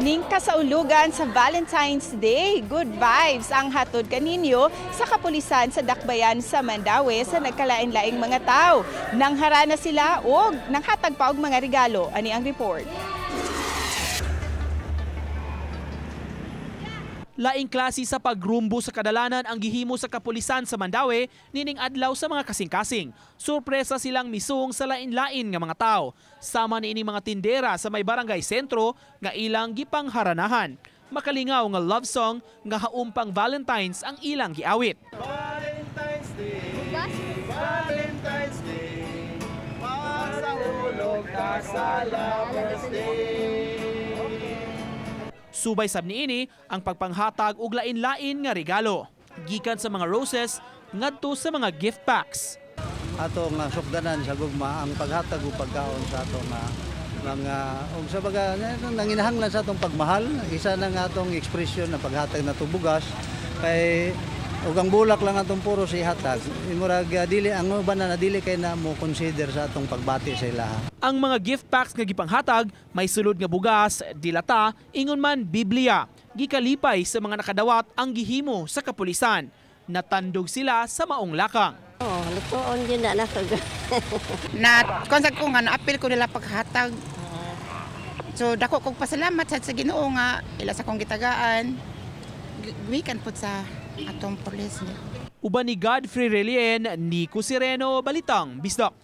Ning kasaulugan sa Valentine's Day, good vibes ang hatod kaninyo sa kapulisan sa Dakbayan sa Mandaue sa nagkalain-laing mga tao. Nangharana sila og nanghatag pa og mga regalo. Ani ang report. Laing klase sa pagrumbo sa kadalanan ang gihimo sa kapulisan sa Mandaue nining adlaw sa mga kasing-kasing. Sorpresa silang misung sa lain-lain nga mga tao. Sama niining mga tindera sa may barangay sentro nga ilang gipangharanahan. Makalingaw nga love song nga haumpang Valentine's ang ilang giawit. Valentine's Day, Valentine's Day, pagsaulog ka sa Lover's Day. Subay sab niini ang pagpanghatag og lain-lain nga regalo. Gikan sa mga roses ngadto sa mga gift packs. Atong sukdanan sa gugma ang paghatag og pagkaon sa atong mga og sa baga nanginahanglan sa atong pagmahal, isa na nga atong ekspresyon na paghatag na bugas kay ug ang bulak lang atong puro sa ihatag. Murag dili ang uban na dili kay na mo consider sa atong pagbati sa ilaha. Ang mga gift packs nga gipanghatag may sulod nga bugas, dilata, ingon man Biblia. Gikalipay sa mga nakadawat ang gihimo sa kapulisan. Natandog sila sa maong lakang. Oh, lutoon yun na nako. Na kung sa ko nga naapil ko nila paghatag. So dako kog pasalamat sa Ginoo nga ila sa kong gitagaan. Gikan pud sa atong pulis. Uban ni Godfrey Relien, Nico Sireno, Balitang Bisdak.